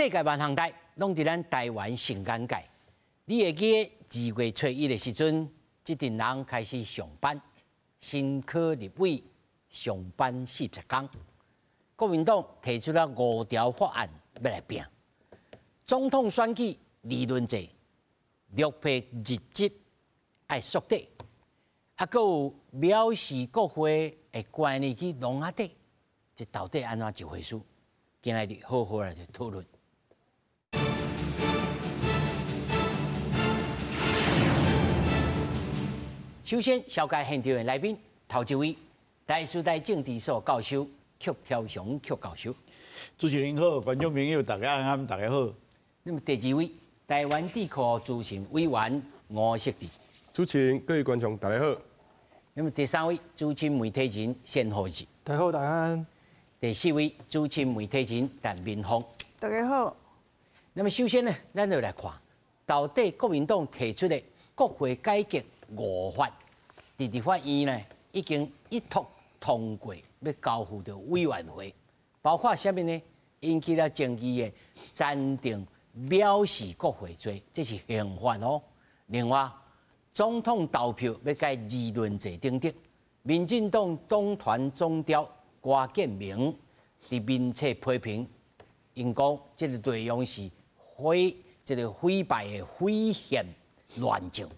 世界萬項代攏佇咱台灣上尷尬。你會記得2月初1的時陣，這陣人開始上班，新科立委上班40工。國民黨提出了五條法案欲來拚，總統選舉二輪制，綠皮入職愛縮短，啊，閣有藐視國會的關入去籠仔底，這到底按怎一回事？今仔日好好來討論。首先，紹介現場的來賓，頭一位，台師大政治所教授曲超雄曲教授。主持人好，觀眾朋友大家安安，大家好。那麼第二位，台灣智庫資深委員吳錫志。主持人、各位觀眾大家好。那麼第三位，資深媒體人單厚仁。大家好，大家安。第四位，資深媒體人陳明鳳。大家好。那麼首先呢，咱就來看，到底國民黨提出的國會改革五法，佇立法院呢已經一讀通過，欲交付著委員會，包括啥物呢？引起了爭議的暫定藐視國會罪，這是刑法哦。另外，總統投票欲改二輪制等等，民進黨黨團總召郭建明佇面冊批評，𪜶講這个內容是毀這个毀敗的毀憲亂政。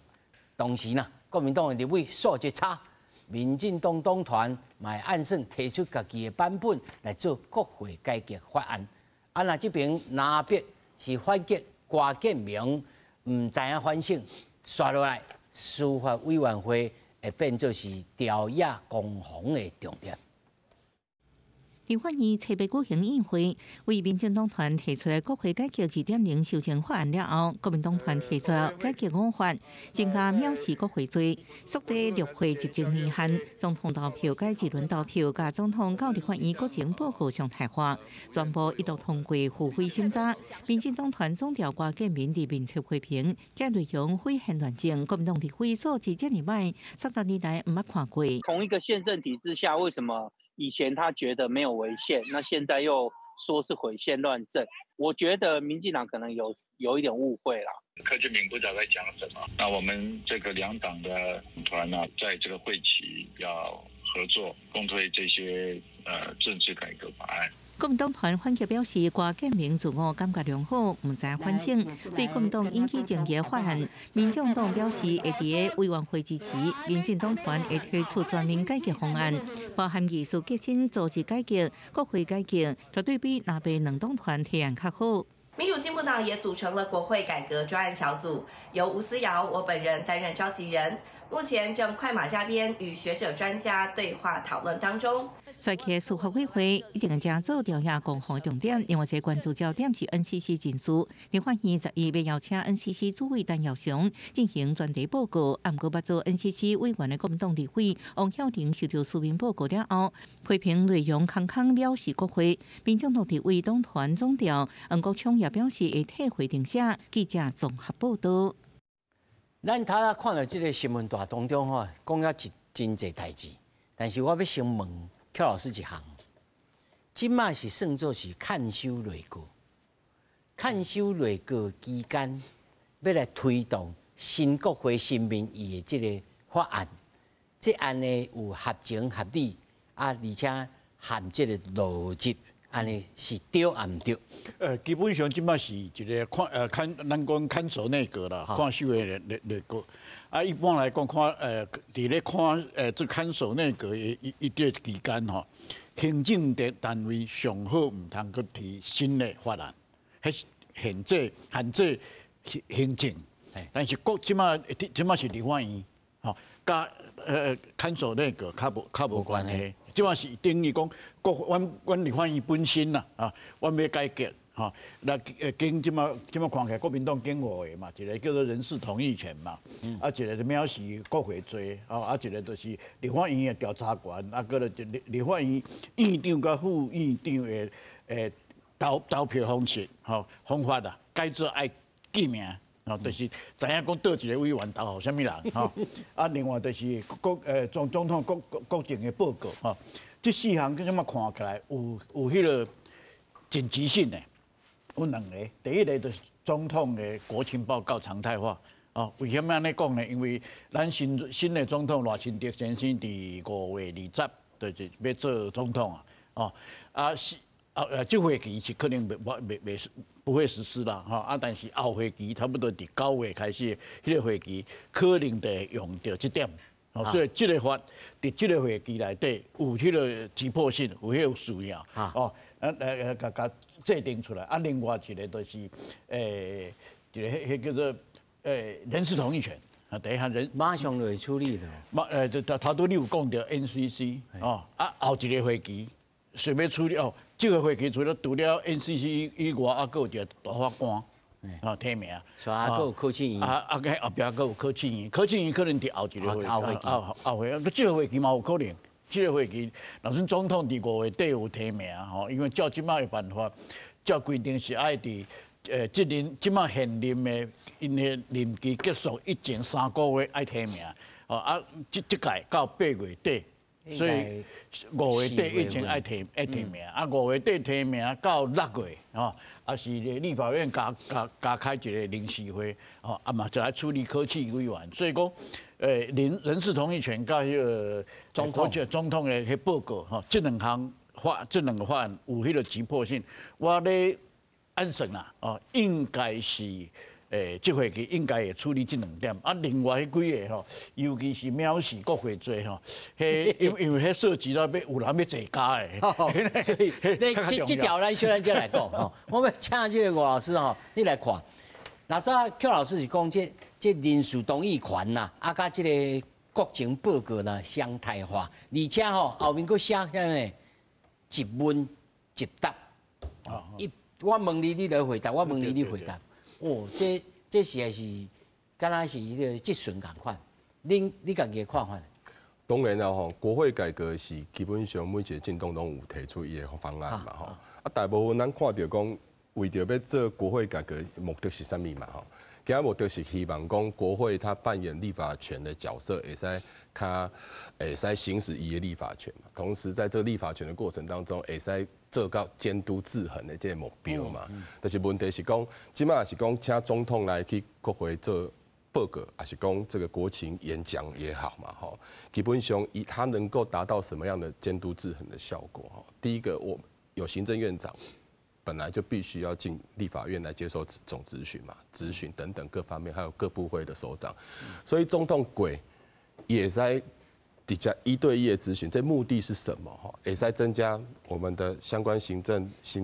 同時呢，國民黨的立委素質差，民進黨黨團嘛會按算提出家己的版本來做國會改革法案。啊，若這爿藍白是反擊郭建明，毋知影反省，紲落來司法委員會會變做是朝野攻防的重點。立法院初八舉行院會，為民進黨團提出的國會改革2.0修正法案了後，國民黨團提出改革五法，增加藐視國會罪，縮短立會執政年限，總統投票改二輪投票，共總統到立法院國情報告常態化，全部一讀通過付費審查。民進黨團總召郭建明佇面冊批評，這內容毀憲亂政，國民黨立委素質這爾歹，30年來毋捌看過。同一個憲政體制下，為什麼以前他覺得沒有違憲，那現在又說是毀憲亂政？我覺得民進黨可能有一點誤會啦。柯建銘不知道在講什麼。那我們這個兩黨的團呢，在這個會期要合作，共推這些政治改革法案。國民黨團反擊表示，郭建明自我感覺良好，毋知反省，對國民黨引起爭議的法案，民眾黨表示會佇委員會支持，民進黨團會提出全面改革方案，包含技術革新、組織改革、國會改革，絕對比藍白兩黨團提案較好。民主進步黨也組成了國會改革專案小組，由吳思瑤我本人擔任召集人，目前正快馬加鞭與學者專家對話討論當中。選舉司法委會一定將做朝野攻防重點，另外一個關注焦點是 NCC 人事。立法院11欲邀請 NCC 主委陳耀祥進行專題報告，毋過捌做 NCC 委員的國民黨立委王曉玲收到書面報告了後，批評內容空空藐視國會。民進黨立委黨團總召黃國昌也表示會退會定寫。記者綜合報道。咱頭仔看著這个新聞大當中吼，講了一真濟代誌，但是我欲先問曲老師一項，這馬是算做是看守內閣，看守內閣期間，欲來推動新國會新民意的這个法案，這案呢有合情合理啊，而且含這个邏輯，按呢是對抑毋對？基本上這馬是一个看看咱講看守內閣啦，看守的內閣。啊，一般來講，看佇咧看這看守內閣的一段期間吼，行政的單位上好毋通閣提新的法案，彼是限制行政。但是國這馬是立法院吼，佮看守內閣較無關係。這馬是等於講國阮立法院本身啦，啊，阮欲改革。吼，那經這馬看起來，國民黨經五个嘛，一个叫做人事同意權嘛，啊，一个就藐視國會罪，啊，一个就是立法院的調查權，啊，閣來就立法院院長佮副院長的投票方式，吼，方法啦，改做愛記名，吼，就是知影講佗一个委員投予啥物人，吼，啊，另外就是國總統國政的報告，吼，這四項這馬看起來有彼个緊急性的。有兩个，第一个就是總統的國情報告常態化。哦，為啥物按呢講呢？因為咱新的總統賴清德先生佇5月20，就是欲做總統啊。哦，啊是啊，這會期是可能袂袂袂不會實施啦，吼啊！但是後會期差不多佇9月開始，彼個會期可能就會用著這點。哦，所以這个法佇這个會期內底有彼个急迫性，有彼个需要。哦，啊來共共制定出來。啊，另外一个就是一个彼彼叫做人事同意權啊，第一項人馬上就會處理了。馬頭拄你有講著 NCC 哦，啊後一个會期想欲處理哦，這个會期除了 NCC 以外，啊，閣有一个大法官啊提名，啊，閣有考試院，啊，後壁閣有考試院，考試院可能佇後一个會期，後會，這个會期嘛有可能，這个會期，若算總統佇5月底有提名吼，因為照這擺的辦法，照規定是愛佇這任這擺現任的𪜶的任期結束以前3個月愛提名，哦啊，這屆到8月底，所以5月底以前愛提名，啊5月底提名到6月，吼，啊是立法院加開一个臨時會，吼，啊嘛就來處理考試委員，所以講，人事同意權佮彼个總統的彼報告，吼，這兩个法案有彼个急迫性，我咧按算啦，哦，應該是這會期應該會處理這兩點，啊，另外彼幾个吼，尤其是藐視國會罪吼，彼因為彼涉及到欲有人欲坐監的，所以這條咱小咱再來講吼。我欲請這个吳老師吼，你來看，若早邱老師是講這人事同意權啦，啊，佮這个國情報告啦常態化，而且吼後面閣寫啥物？一問一答，我問你，你來回答；我問你，你回答。哦，這實在是，敢若是彼个質詢仝款。你家己的看法？當然啦吼，國會改革是基本上每一个政黨攏有提出伊的方案嘛吼。啊，大部分咱看著講，為著欲做國會改革，目的是啥物嘛吼？其實目的是希望講國會他扮演立法權的角色，會使較會使行使伊的立法權嘛。同時，在這個立法權的過程當中，會使做到監督制衡的這个目標嘛。但是問題是講，這擺是講請總統來去國會做報告，抑是講這个國情演講也好嘛，吼。基本上，以他能夠達到什麼樣的監督制衡的效果？吼，第一個，我有行政院長。本來就必須要進立法院來接受總質詢嘛，質詢等等各方面，還有各部會的首長，所以總統過也在底下一對一的質詢，這目的是什麼？哈，會使增加我們的相關行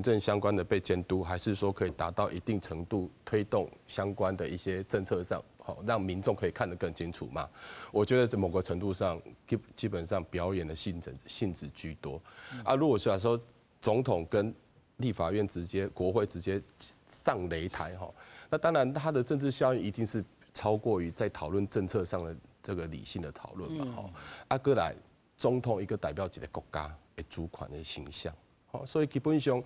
政相關的被監督，還是說可以達到一定程度推動相關的一些政策上，好讓民眾可以看得更清楚嘛？我覺得在某個程度上，基本上表演的性質居多。啊，如果是說總統跟立法院直接、國會直接上擂台哈，那當然他的政治效應一定是超過於在討論政策上的這個理性的討論嘛吼。啊，閣來總統一個代表一個國家的主權的形象，好，所以基本上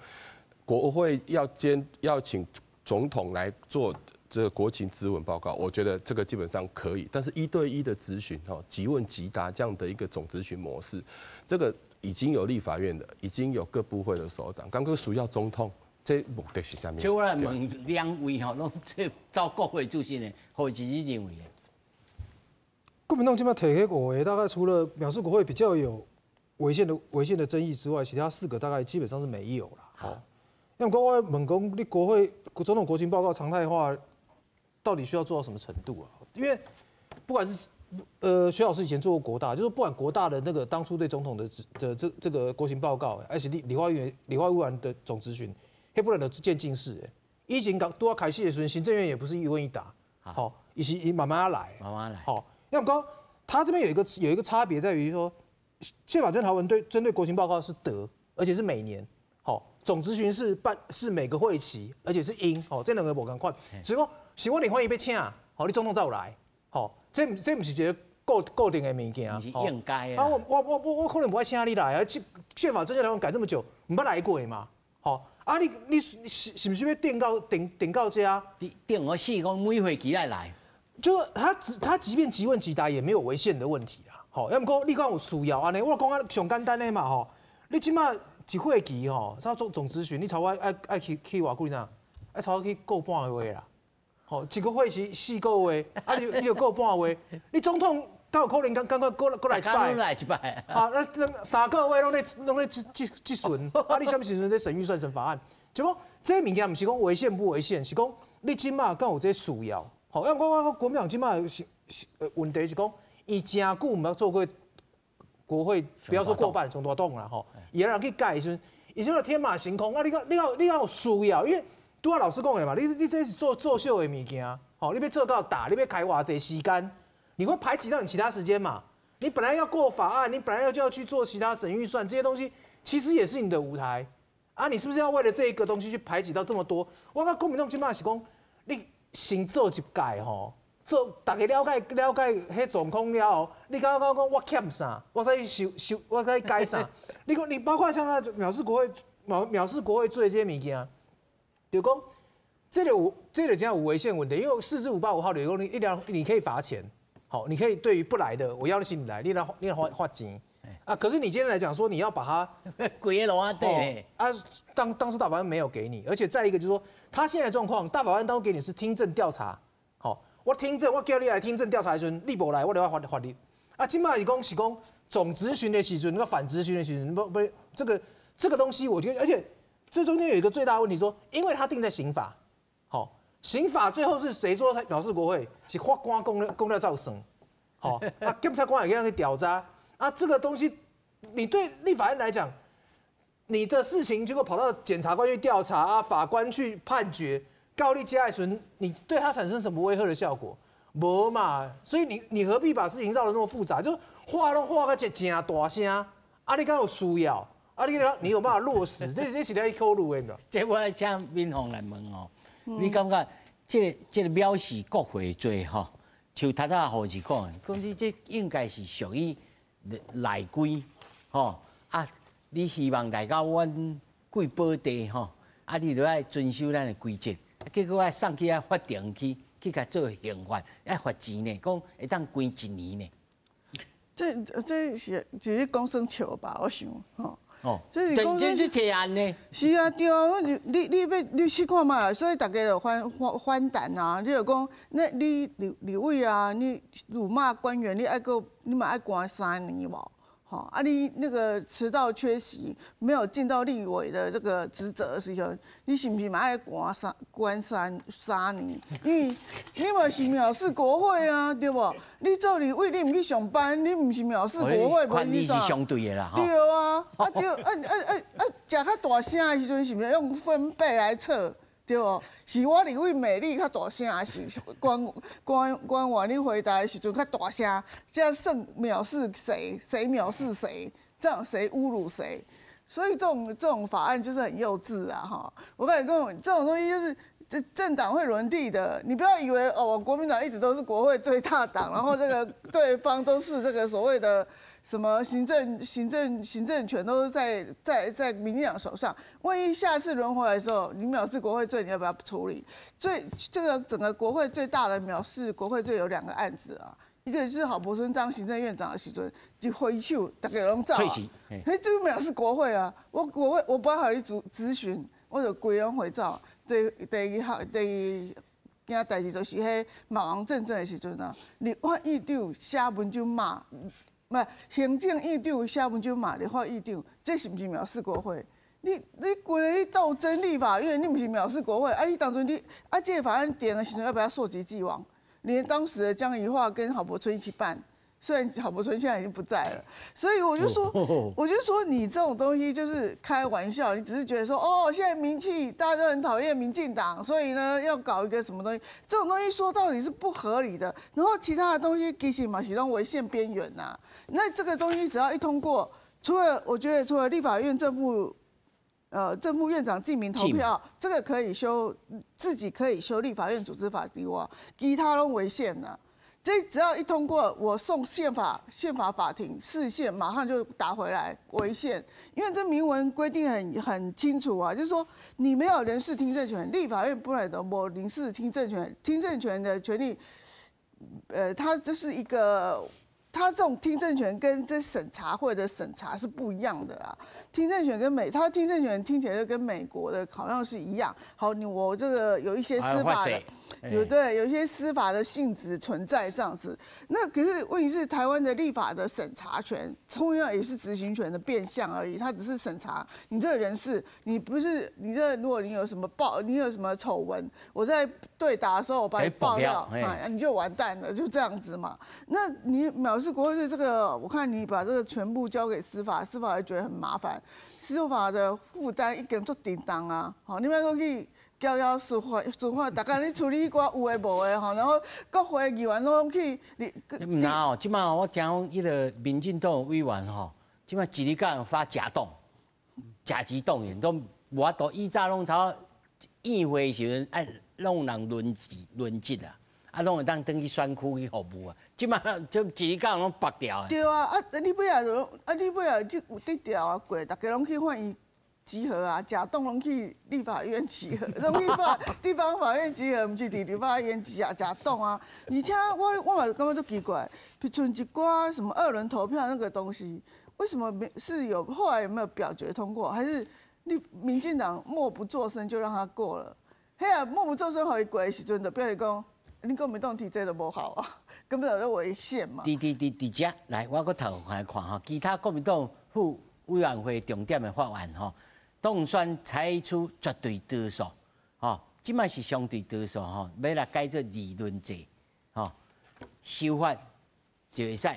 國會要請總統來做這個國情諮文報告，我覺得這個基本上可以，但是一對一的質詢哈，即問即答這樣的一個總質詢模式，這個。已經有立法院的，已經有各部會的首長，剛剛需要總統，這目的是啥物？就我來問兩位吼，攏這走國會出身的，何自己認為的？國民黨這擺提彼五个，大概除了藐視國會比較有違憲的爭議之外，其他四個大概基本上是沒有了。好，那麼我問講，你國會總統國情報告常態化，到底需要做到什麼程度啊？因為不管是薛老師以前做過國大，就是不管國大的那個當初對總統的這個國情報告，還是立法委員的總質詢，彼本來就漸進式的。以前剛拄仔開始的時陣，行政院也不是一問一答，好，伊是伊慢慢來，慢慢來。好，那麼講，他這邊有一個差別在於說，憲法增條文對針對國情報告是得，而且是每年，好，總質詢是辦是每個會期，而且是應，好，這兩个無仝款。所以講，是我立法院欲請，好，你總統才有來，好。這毋是一个固定的物件，是應該啊！我可能無愛請你來啊！這憲法增加條文改這麼久，毋捌來過嘛？吼啊！你是毋是欲定到定到遮？定我四講每會期愛來，就他即便即問即答，也沒有違憲的問題啦。吼，抑毋過你講有需要按呢？我講啊上簡單的嘛吼，你這擺一會期吼，啥總質詢，你差不多愛去偌久呢？愛差去過半個月啦。吼，一個會期4個月，啊你你就過半個月，你總統敢有可能趕趕快過過來一擺？來一擺。啊，那3個月攏咧質詢，啊你啥物時陣咧審預算審法案？就講這物件毋是講違憲不違憲，是講你這馬敢有這需要？吼，因為我國民黨這馬是問題是講，伊誠久毋捌做過國會，不要說過半，上大黨啦吼，伊人去改的時陣，伊這個天馬行空啊！你敢有需要？因為拄仔老師講的嘛，你這是做作秀的物件，吼，你欲做到大，你欲開偌濟時間，你會排擠到你其他時間嘛？你本來要過法案，你本來要就要去做其他審預算這些東西，其實也是你的舞台啊！你是不是要為了這一個東西去排擠到這麼多？我感覺國民黨這馬是講，你先做一屆吼，做大家了解了解彼狀況了後，你敢講講我欠啥，我再去修修，我再去改啥？你講你包括像那藐視國會、藐視國會做這些物件。就講，這個有，這個真有違憲問題，因為釋字585號就是講你一兩你可以罰錢，好，你可以對於不來的，我要求你來，你來罰錢啊。可是你今天來講說你要把它規個攏對啊，當初大法官沒有給你，而且再一個就是說，他現在狀況，大法官當初給你是聽證調查，好，我聽證，我叫你來聽證調查的時陣，你無來，我就要罰你。啊，這馬是講是講總質詢的時陣，那反質詢的時陣，不，這個東西，我覺得，而且。這中間有一個最大的問題，說，因為他定在刑法，好，刑法最後是誰說他藐視國會？是法官講了才算，好，啊，檢察官也可以去調查，啊，這個東西，你對立法院來講，你的事情結果跑到檢察官去調查啊，法官去判決，告你加害你對他產生什麼威嚇的效果？無嘛，所以你何必把事情繞得那麼複雜？就話攏話個真大聲，啊，你敢有需要？啊！你有辦法落實？這是咧考慮的。這我請敏鳳來問哦，你感覺這個藐視國會罪吼，像頭仔護士講的，講你這應該是屬於內規吼啊！你希望來到阮貴寶地吼，啊，你就愛遵守咱的規則，結果愛送去遐法庭去共做刑罰，愛罰錢呢，講會當關一年呢。這是就是講耍笑吧？我想吼。哦，這是講這是提案呢？是啊，對啊，你欲你試看覓，所以大家就反彈啊！你就講，那你立委啊，你辱罵官員，你愛閣你嘛愛關3年無？吼啊！你那個遲到缺席，沒有盡到立委的這個職責的時候，你是毋是嘛愛關三年？因為你嘛是藐視國會啊，對無？你做立委，你毋去上班，你毋是藐視國會，無是啥？是相對的啦，對啊，啊對，啊啊啊啊，食較大聲的時陣，是毋是用分貝來測？對無？是我立委罵你較大聲，還是官員你回答的時陣較大聲？這樣算藐視誰？誰藐視誰？這樣誰侮辱誰？所以這種法案就是很幼稚啊！哈，我跟你講，這種東西就是政黨會輪替的，你不要以為哦，國民黨一直都是國會最大黨，然後這個對方都是這個所謂的什麼行政權都是在民進黨手上。萬一下次輪回來的時候，你藐視國會罪，你要不要處理？這個整個國會最大的藐視國會罪有兩個案子啊，一個就是郝柏村當行政院長的時陣，一揮手，大家攏走啊，彼這個藐視國會啊！我國會我不愛予你質詢，我就規攏回走。第二項第二件代誌就是彼馬王政政的時陣啊，立法院長寫文章罵，毋是行政院長寫文章罵立法院長，這是毋是藐視國會？你規个你鬥爭立法院，你毋是藐視國會？啊，你當陣你啊，這個法案定的時陣要不要溯及既往？連當時的江宜樺跟郝柏村一起辦，雖然郝柏村現在已經不在了，所以我就說你這種東西就是開玩笑，你只是覺得說哦，現在民氣大家都很討厭民進黨，所以呢要搞一個什麼東西，這種東西說到底是不合理的。然後其他的東西其實嘛是攏違憲邊緣吶。那這個東西只要一通過，除了我覺得除了立法院正副院長記名投票，這個可以修，自己可以修立法院組織法以外，其他攏違憲了。這只要一通過，我送憲法法庭釋憲，馬上就打回來違憲，因為這明文規定很清楚啊，就是說你沒有人事聽證權，立法院本來都無人事聽證權，聽證權的權利，它這是一個他这种听证权跟这审查会的审查是不一样的啦。听证权跟美，他听证权听起来就跟美国的好像是一样。好，你我这个有一些司法的，有对有一些司法的性质存在这样子。那可是问题是，台湾的立法的审查权，同样也是执行权的变相而已。他只是审查你这个人事，你不是你这，如果你有什么爆，你有什么丑闻，我在对答的时候我把你爆料，啊，你就完蛋了，就这样子嘛。那你藐视国会罪这个，我看你把这个全部交给司法，司法会觉得很麻烦，司法的负担已经足沉重啊。好，你莫阁去交交司法，司法逐工咧处理一寡有的无的吼，然后国会议员拢去你。毋知哦，这摆我听讲彼个民进党委员吼，这摆一日到晚发假动，假期动员都无法度，以早拢操议会时阵爱拢有人轮值轮值啊。啊，拢会当转去选区去服务啊！这摆就一日到晚拢缚牢的。对啊，啊你尾仔就啊你尾仔就有得调啊过，逐家拢去法院集合啊，假党拢去立法院集合，拢去法地方法院集合，毋是伫立法院集合假党啊。而且我嘛感觉足奇怪，譬像一寡什么二轮投票那个东西，为什么没是有后来有没有表决通过？还是你民进党默不作声就让他过了？彼啊，默不作声予伊过的时阵，就表示讲，你国民党提这都无效啊，根本就违宪嘛。伫伫伫伫遮来，我阁头来看吼，其他国民党副委员会重点的法案吼，当选采取绝对多数，吼，这摆是相对多数吼，欲来改做二轮制，吼，修法就会使，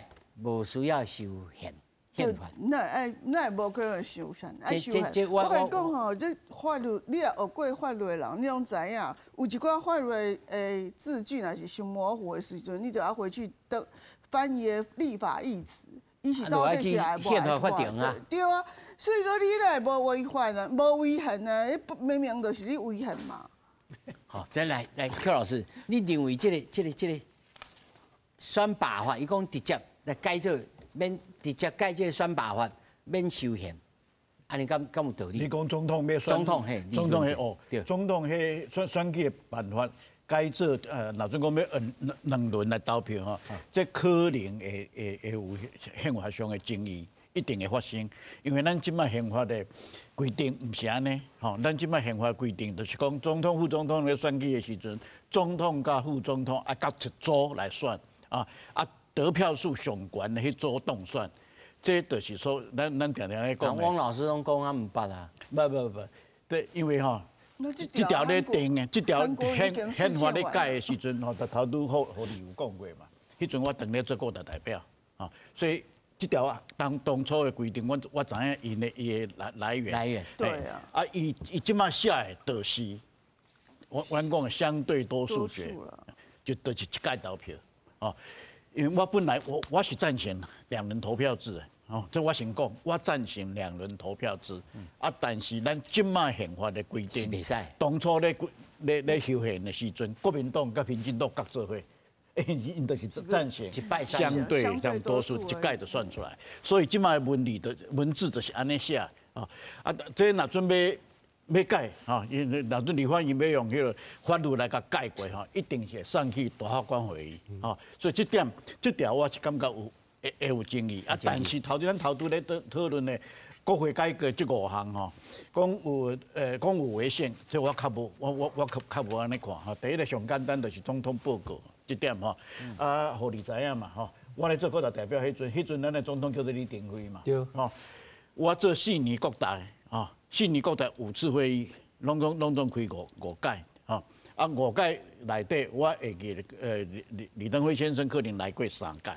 无需要修宪。宪法。那爱那无可能修宪，爱修宪。我共你讲吼，这法律你若学过法律的人，你拢知影，有一寡法律的字句若是伤模糊的时阵，你就要回去登翻伊的立法意旨，伊是到底是爱无爱法定啊？对啊，所以说你那无违反啊，无违宪啊，明明就是你违宪嘛。好，再来来，邱老师，你认为这个选罢法，伊讲直接来改做免直接改这个选罢法，免修宪，按呢敢有道理？你讲总统欲选？总统嘿，总统彼哦，总统彼选举的办法改做若准讲欲两轮来投票吼，这可能会有宪法上的争议，一定会发生，因为咱这摆宪法的规定毋是按呢，吼，咱这摆宪法规定就是讲总统、副总统咧选举的时阵，总统佮副总统爱佮一组来选，啊，得票数上悬的彼组当选，这就是说咱定定咧讲。汪老师拢讲啊毋捌啊。不不不，对，因为吼，这条咧定的，这条宪法咧改的时阵吼，就头拄好予你有讲过嘛。彼阵我当咧做国大代表，吼，所以。这条啊，当初的规定，我知影伊的来源。来源。对啊。啊，伊这摆写的，就是我讲的相对多数决，就是一届投票，哦。因为我本来我是赞成两轮投票制的，哦，这我先讲，我赞成两轮投票制。啊，但是咱这摆宪法的规定，当初咧修宪的时阵，国民党佮民进党佮做伙。𪜶就是赞成相对这多数一届就算出来，所以这摆文字就是按呢写啊。啊，这若准备欲改吼，因为若准立法院欲用彼个法律来共改过吼，一定是会送去大法官会议吼。所以这点这条我是感觉有会有争议啊。但是头拄咱头拄咧讨论的国会改革这五项吼，讲有违宪，这我较无我较无按呢看吼。第一个上简单就是总统报告。这点吼，啊，予你知影嘛吼，我咧做国大代表彼阵，彼阵咱的总统叫做李登辉嘛，吼，我做四年国大，吼，四年国大五次会议，拢总开五届，吼，啊五届内底，我会记李登辉先生可能来过三届，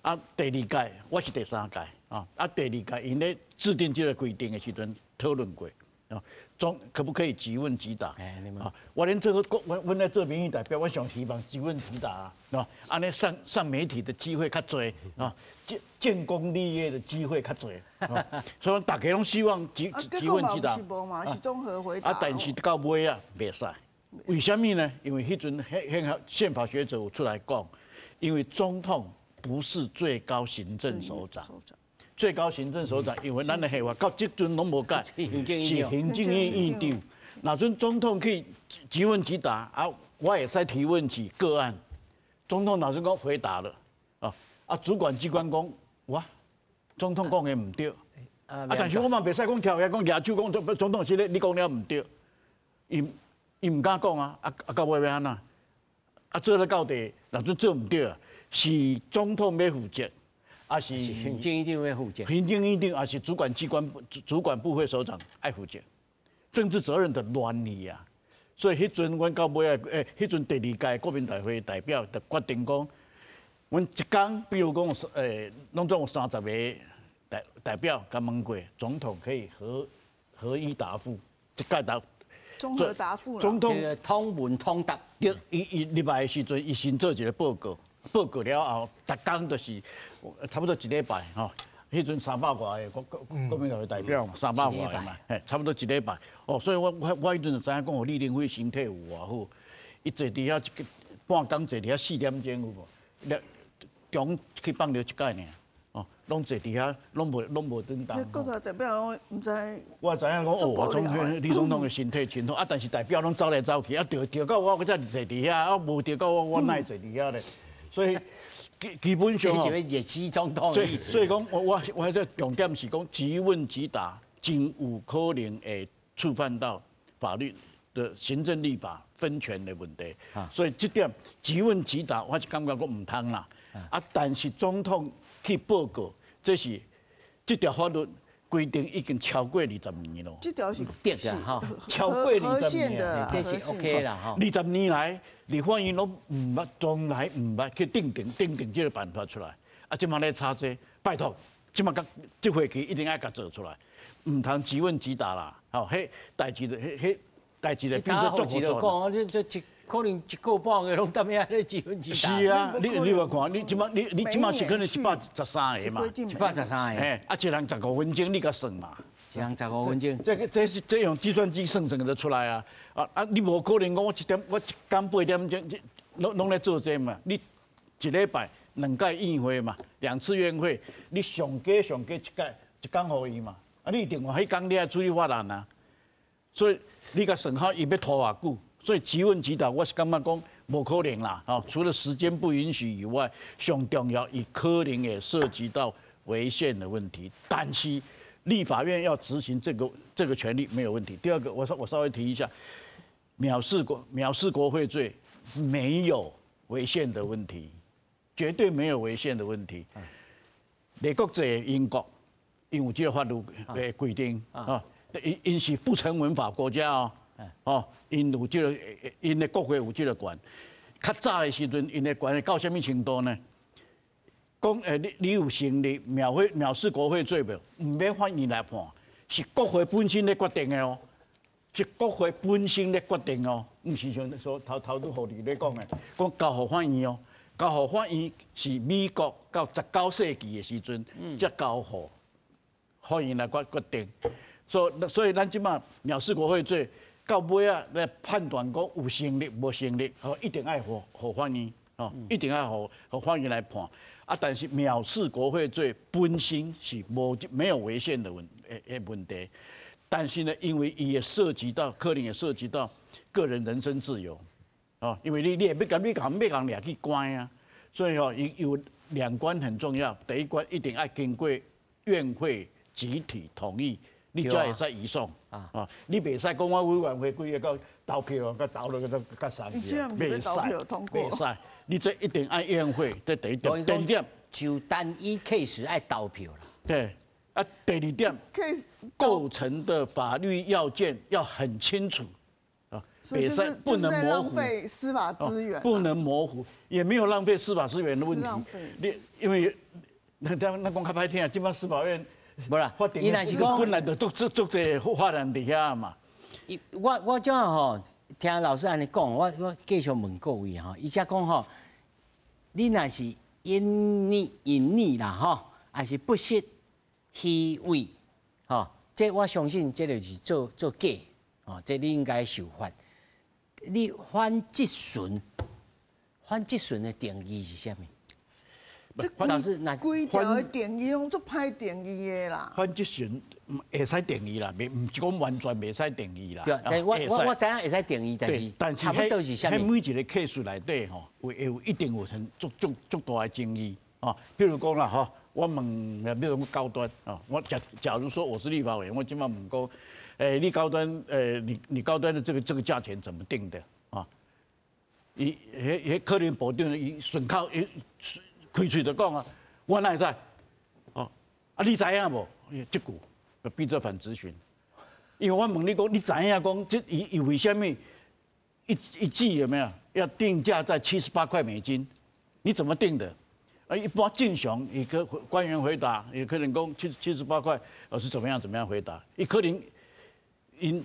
啊，第二届我是第三届，啊，第二届𪜶咧制定这个规定的时阵讨论过。啊，总可不可以即问即答？啊，我连这个我来做民意代表，我上希望即问即答啊，啊，按呢上媒体的机会较济啊，建功立业的机会较济，所以大家拢希望即问即答。是综合回答。啊，但是到尾啊，袂使。为啥物呢？因为彼阵宪法学者有出来讲，因为总统不是最高行政首长。最高行政首长，因为咱的宪法到这阵拢无改，是行政院院长。若阵总统去即问即答啊，我会使提问起个案，总统若阵讲回答了，啊啊，主管机关讲，哇，总统讲的毋对。啊，但是我嘛袂使讲跳起来讲举手讲总统是咧，你讲了毋对，伊伊毋敢讲啊，啊啊到尾欲按怎？啊做了到底，若阵做毋对啊，是总统欲负责，抑是行政院长欲负责？行政院长抑是主管机关主管部会首长爱负责，政治责任就乱去啊。所以彼阵阮到尾仔，彼阵第二届国民大会代表就决定讲，阮一工，比如讲，拢总有30个代表，共问过总统可以合一答复，一概答。综合答复。总统统问统答。对，伊伊入来的时阵，伊先做一个报告，报告了后，逐工就是差不多一礼拜吼。彼阵300外个国民党的代表，三百外个嘛，嘿，差不多一礼拜。哦，所以我彼阵就知影讲，哦，李登辉身体有偌好，伊坐伫遐一个半工坐伫遐4点钟有无？中去放尿一摆尔。哦，拢坐伫遐，拢无转动。国大代表拢毋知。我知影讲哦，总统李总统的身体真好啊，但是代表拢走来走去，啊，著著到我，我才坐伫遐，啊，无著到我，我哪会坐伫遐咧？所以基本上吼，热死总统。所以讲，我这重点是讲，即问即答，真有可能会触犯到法律的行政立法分权的问题。所以这点即问即答，我是感觉讲毋通啦。啊，但是总统去报告，这是这条法律规定已经超过20年咯。这条是对的哈，超过二十年，这是 OK 啦哈。二十年来，立法院拢毋捌，从来毋捌去订定这个办法出来。啊，这马咧吵这，拜托，这马这会期一定爱共做出来，毋通即问即答啦。吼，彼代志就彼彼代志就变做足复杂。这这一可能一个半月拢踮遐咧即问即答。是啊，你有看，你这马是可能113个嘛，113个。嘿，啊，一人15分钟，你共算嘛？一人十五分钟。这个这是这用计算机算算就出来啊！啊啊，你无可能讲我一点我一工8点钟，拢咧做这嘛？你一礼拜两届院会嘛，两次院会，你上加上加一届一工予伊嘛？啊，你另外彼工你爱处理法案啊，所以你共算好，伊欲拖偌久？所以即问即答，我是感觉讲无可能啦，吼！除了时间不允许以外，上重要，伊可能也涉及到违宪的问题。但是立法院要执行这个权利没有问题。第二个，我说我稍微提一下，藐视国会罪没有违宪的问题，绝对没有违宪的问题。美国这英国，因有这个法律的规定啊，𪜶𪜶是不成文法国家哦。哦，𪜶有这个，𪜶的国会有这个权。较早的时阵，𪜶的权到啥物程度呢？讲你有成立藐视国会罪无？毋免法院来判，是国会本身咧决定的哦，是国会本身咧决定哦，毋是像说头头拄予你咧讲的，讲交予法院哦，交予法院是美国到19世纪的时阵，才交予法院来决定。所以咱这马藐视国会罪，到尾仔来判断讲有成立无成立，吼，一定爱予法院，吼，一定爱予法院来判。啊，但是藐视国会罪本身是无没有违宪的问题，但是呢，因为伊会涉及到，可能会涉及到个人人身自由，哦，因为你会欲共你共欲共掠去关啊，所以吼，伊有两关很重要，第一关一定爱经过院会集体同意，你才会使移送啊！你袂使讲我委员会规个到投票，佮投落去都佮送去，袂使，袂使。你这一定爱院会，这第一点。第二点，就单一 case 爱投票啦。对，啊，第二点，构成的法律要件要很清楚啊，袂使不能模糊。浪费司法资源。不能模糊，也没有浪费司法资源的问题。你因为那那那讲较歹听，这马司法院。无啦，伊若是讲本来就足足足济法案伫遐嘛。我这吼听老师按呢讲，我继续问各位吼，伊才讲吼，你若是隐匿隐匿啦吼，抑是不实虚伪吼，这我相信这就是做假吼，这你应该受罚。你反质询，反质询的定义是啥物？老师，那规条的定义拢足歹定义的啦。反质询会使定义啦，袂毋是讲完全袂使定义啦。对，我知影会使定义，但是但是差不多是啥物？彼每一个 case 内底吼，会有一定有成足足足大的争议。啊，譬如講啦，吼，我問，比如講高端啊，我假如說我是立法委員，我這馬問講，你高端，你高端的這個價錢怎麼定的啊？伊彼彼可能部長伊順口伊開喙就講啊，我哪會知？哦，啊你知影無？這句就變做反質詢，因為我問你講，你知影講，這伊伊為啥物一劑有沒有要定價在78塊美金？你怎麼定的？啊，一般正常一個官員回答，也可能講78塊，是怎麼樣怎麼樣回答？伊可能𪜶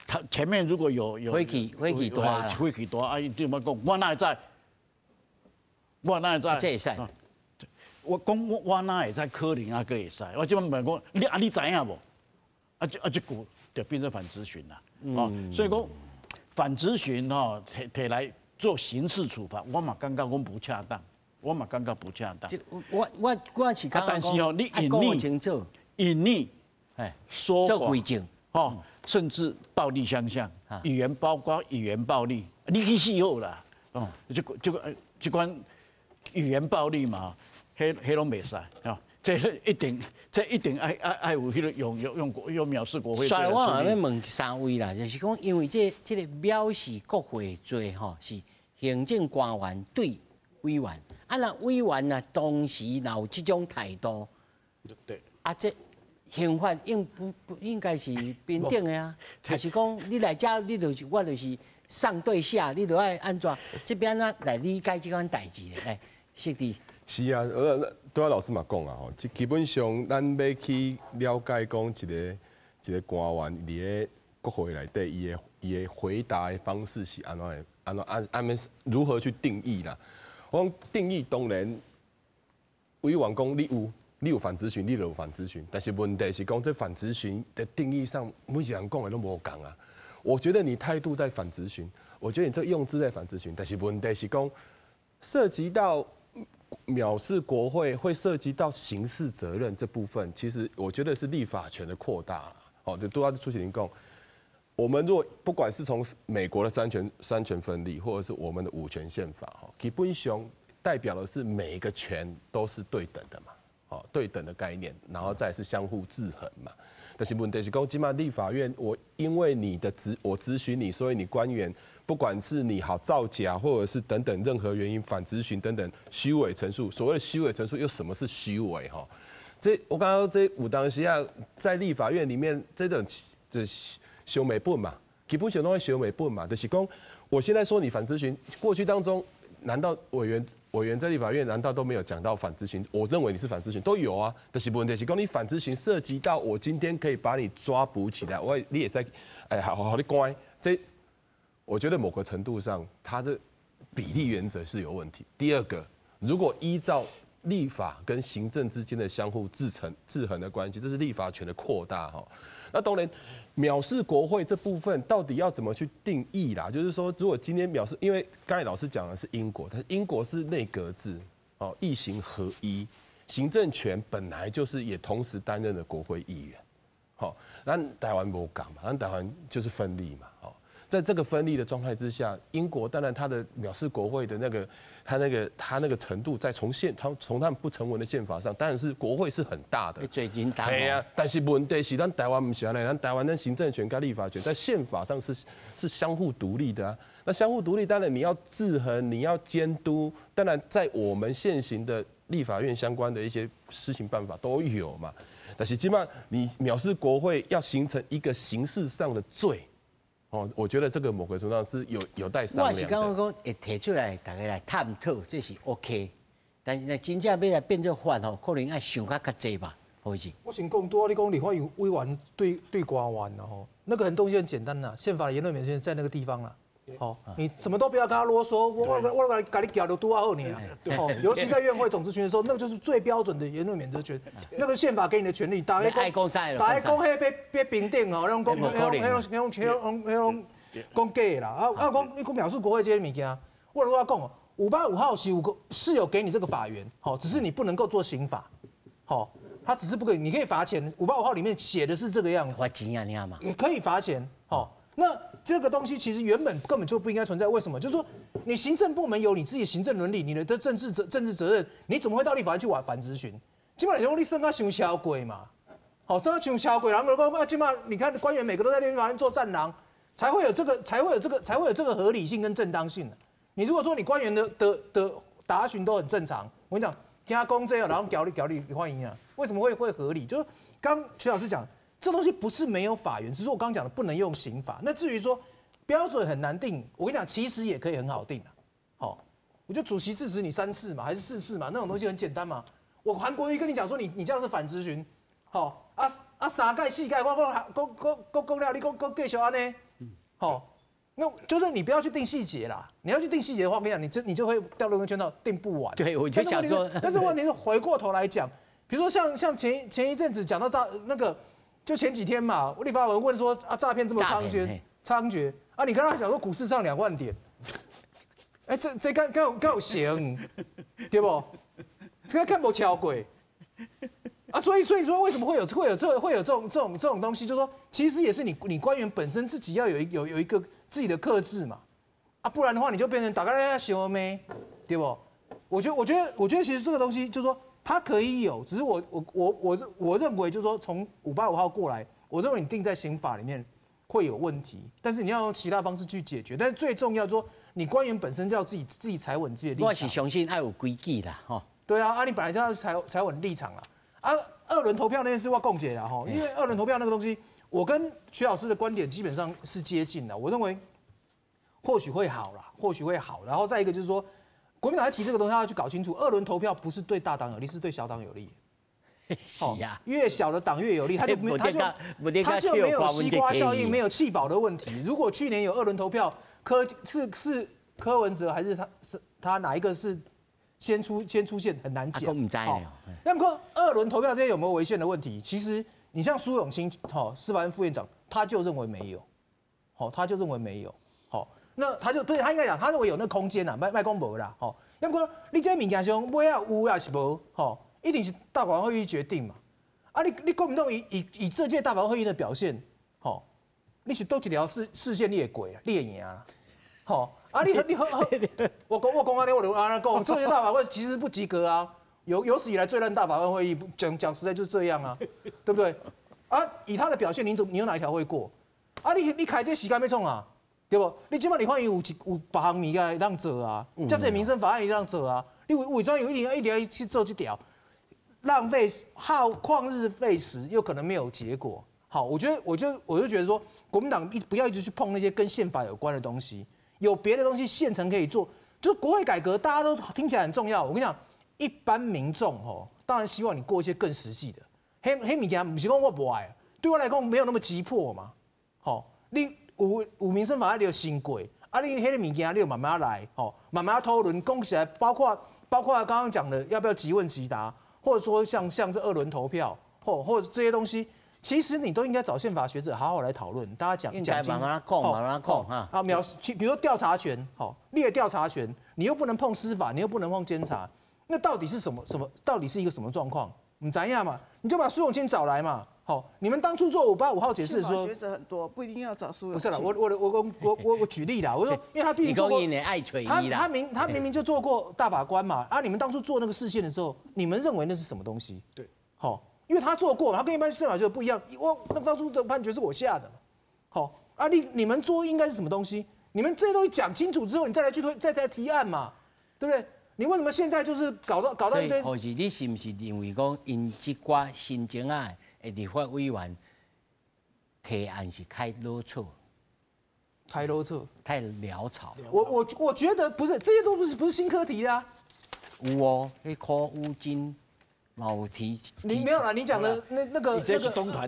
他前面如果有火氣火氣大，火氣大啊！伊怎麼講？我哪會知？我哪會知？這會使。我講我哪會知？可能啊，閣會使。我這擺問講，你啊你知影無？啊這啊這句就變成反質詢啦。哦，所以講反質詢吼，提提來做刑事處罰，我嘛感覺講無恰當，我嘛感覺不恰當。我是感覺，但是哦，你隱匿隱匿，說謊，吼，甚至暴力相向，語言包括語言暴力，你去死好啦，哦，這個這款語言暴力嘛，彼彼攏袂使，吼，這一定這一定愛愛愛有彼個用用用國用藐視國會。所以我欲問三位啦，就是講，因為這個藐視國會罪吼，是行政官員對委員，啊，若委員啊當時若有這種態度，對，啊這。刑法應不不應該是平等的啊？還是講你來遮，你就是我就是上對下，你就愛按怎？這邊啊來理解這款代誌來，釋智。是啊，拄仔老師嘛講啊吼，基本上咱欲去了解講一個一個官員佇咧國會內底，伊的回答的方式是按怎的，按怎按按如何去定義啦？我講定義當然，委員講你有。你有反質詢，你就有反質詢，但是問題是講這反質詢的定義上，每一個人講的攏無仝啊。我覺得你態度在反質詢，我覺得你這用字在反質詢，但是問題是講涉及到藐視國會，會涉及到刑事責任這部分，其實我覺得是立法權的擴大。好，就拄仔主持人講，我們如果不管是從美國的三權分立，或者是我們的五權憲法，哈，基本上代表的是每一個權都是對等的嘛。對等的概念，然後再是相互制衡嘛。但是問題是講，這馬立法院，我因為你的質，我質詢你，所以你官員不管是你好造假，或者是等等任何原因反質詢等等虛偽陳述，所謂的虛偽陳述又什麼是虛偽？哈，這我剛剛這有當時啊，在立法院裡面這種這相罵本嘛，基本上攏愛相罵本嘛，就是講，我現在說你反質詢，過去當中難道委員在立法院難道都沒有講到反質詢？我認為你是反質詢，都有啊。但是問題是講你反質詢涉及到我今天可以把你抓捕起來，我你也在，哎，好好好，你乖。這我覺得某個程度上，它的比例原則是有問題。第二個，如果依照立法跟行政之間的相互制衡的關係，這是立法權的擴大哈。那當然，藐視國會這部分到底要怎麼去定義啦？就是說，如果今天藐視，因為剛才老師講的是英國，但是英國是內閣制，哦，議行合一，行政權本來就是也同時擔任了國會議員，好，咱台灣無仝嘛，咱台灣就是分立嘛，哦，在這個分立的狀態之下，英國當然他的藐視國會的那個，他那個程度，在從憲他從他們不成文的憲法上，當然是國會是很大的。最近大。對啊，但是問題是咱台灣毋是按呢，咱台灣的行政權跟立法權在憲法上是相互獨立的啊。那相互獨立，當然你要制衡，你要監督，當然在我們現行的立法院相關的一些施行辦法都有嘛。但是起碼你藐視國會要形成一個刑事上的罪。哦，我覺得這個某個程度上是有待商量。我是感覺講會提出來，大家來探討，這是 OK。但是呢，真正欲來變做法吼，可能愛想較較濟吧，好是。我先講，拄仔你講立法院委員對官員啦吼，那個很東西很簡單啦，憲法言論免責在那個地方啦。好，你什麼都不要跟他囉嗦，我來共你舉就拄仔好爾。哦，尤其在院會總質詢的時候，那個就是最標準的言論免責權，那個憲法給你的權利，大家講，大家講彼欲平等哦，那種講，彼種彼種彼種彼種講假的啦。啊啊講，你講藐視國會這些物件，我如果講585號是有個是有給你這個法源，好，只是你不能夠做刑法，好，他只是不可以，你可以罰錢。585號裡面寫的是這個樣子，罰錢啊，你嘛？也可以罰錢，好，那。这个东西其实原本根本就不应该存在。为什么？就是说，你行政部门有你自己行政伦理，你的政治责任，你怎么会到立法院去玩反质询？基本上你算甲伤超过嘛，好，算甲伤超过，然后讲啊，这马你看官员每个都在立法院做战狼，才会有这个，才会有这个，才会有这个合理性跟正当性。你如果说你官员的答询都很正常，我跟你讲，听他讲这个，然后交你交你欢迎啊，为什么会合理？就是刚徐老师讲，这东西不是没有法源，只是我刚刚讲的不能用刑法。那至于说标准很难定，我跟你讲，其实也可以很好定啊。好，我就主席制止你三次嘛，还是四次嘛？那种东西很简单嘛。我韩国瑜跟你讲说，你这样是反质询，好啊啊三盖四盖，我讲讲讲讲讲了，你讲讲继续按呢？好，那就是你不要去定细节啦。你要去定细节的话，我跟你讲，你就会掉入个圈套，定不完。对，我就想说，但是问题是回过头来讲，比如说像前一阵子讲到诈那个，就前几天嘛，立法委员问说啊，诈骗这么猖獗，猖獗啊，你跟他讲说股市上2万点，哎，这敢有行，对不？这个看无超过啊，所以说为什么会有这种东西？就是说，其实也是你官员本身自己要有一个自己的克制嘛，啊，不然的话你就变成大家咧相骂，对不？我觉得其实这个东西就是说它可以有，只是我认为就是说从585号过来，我认为你定在刑法里面会有问题，但是你要用其他方式去解决。但是最重要说，你官员本身就要自己踩稳自己的立场。我是相信爱有规矩啦，吼。对啊，啊，你本来就要踩稳立场啦。啊，二轮投票那件事我讲一下吼，因为二轮投票那个东西，我跟徐老师的观点基本上是接近的。我认为或许会好啦，或许会好。然后再一个就是说，国民党在提这个东西，他要去搞清楚，二轮投票不是对大党有利，是对小党有利。是啊，越小的党越有利，他就没有西瓜效应，没有弃保的问题。如果去年有二轮投票，柯是是柯文哲还是他哪一个是先出现很难讲。那么二轮投票这些有没有违宪的问题？其实你像苏永钦，好，司法院副院长，他就认为没有，好，他就认为没有，好，那他就不是他应该讲，他认为有那空间呐，莫讲无啦，吼。那么你这物件上尾仔有抑是无，吼，一定是大法官会议决定嘛。啊，你国民党以这届大法官会议的表现，吼，你是佗一条释宪你会过啊，你会赢啊，吼。啊，你好好，我讲按呢，我就按呢讲，这届大法官其实不及格啊，有史以来最烂大法官会议，讲讲实在就是这样啊，对不对？啊，以他的表现，你有哪一条会过？啊，你开这时间欲创啊，对不？你这马立法院有别项物件会当做啊，遮济民生法案会当做啊，你为怎样一定要去做这条？浪费耗旷日费时，又可能没有结果。好，我觉得我就觉得说，国民党不要一直去碰那些跟宪法有关的东西。有别的东西现成可以做，就是国会改革，大家都听起来很重要。我跟你讲，一般民众哦，当然希望你过一些更实际的。彼彼物件毋是讲我无爱，对我来讲没有那么急迫嘛。吼，你有民生法案你就先过，啊，你彼个物件你就慢慢来，吼，慢慢讨论。讲起来，包括刚刚讲的要不要即问即答，或者说像这二轮投票，或者这些东西。其实你都应该找宪法学者好好来讨论，大家讲讲慢慢讲，慢慢讲哈。啊，描比如说调查权，好，列调查权，你又不能碰司法，你又不能碰监察，那到底是什么什么？到底是一个什么状况？你怎样嘛？你就把苏永钦找来嘛。好，你们当初做585号解释的时候，学者很多，不一定要找苏永不是啦，我举例啦，我说，因为他毕竟做过，他明明就做过大法官嘛。啊，你们当初做那个释宪的时候，你们认为那是什么东西？对，好。因为他做过，他跟一般司法学者不一样。我那当初的判决是我下的，好啊，你们做应该是什么东西？你们这些东西讲清楚之后，你再来去推，再来提案嘛，对不对？你为什么现在就是搞到一堆？或是你是毋是认为讲，𪜶这寡新进来的立法委员提案是太啰嗦？太啰嗦，太潦草。我觉得不是，这些都不是新课题啊。有哦，彼柯宇臻。有提，你没有啦，你讲的那个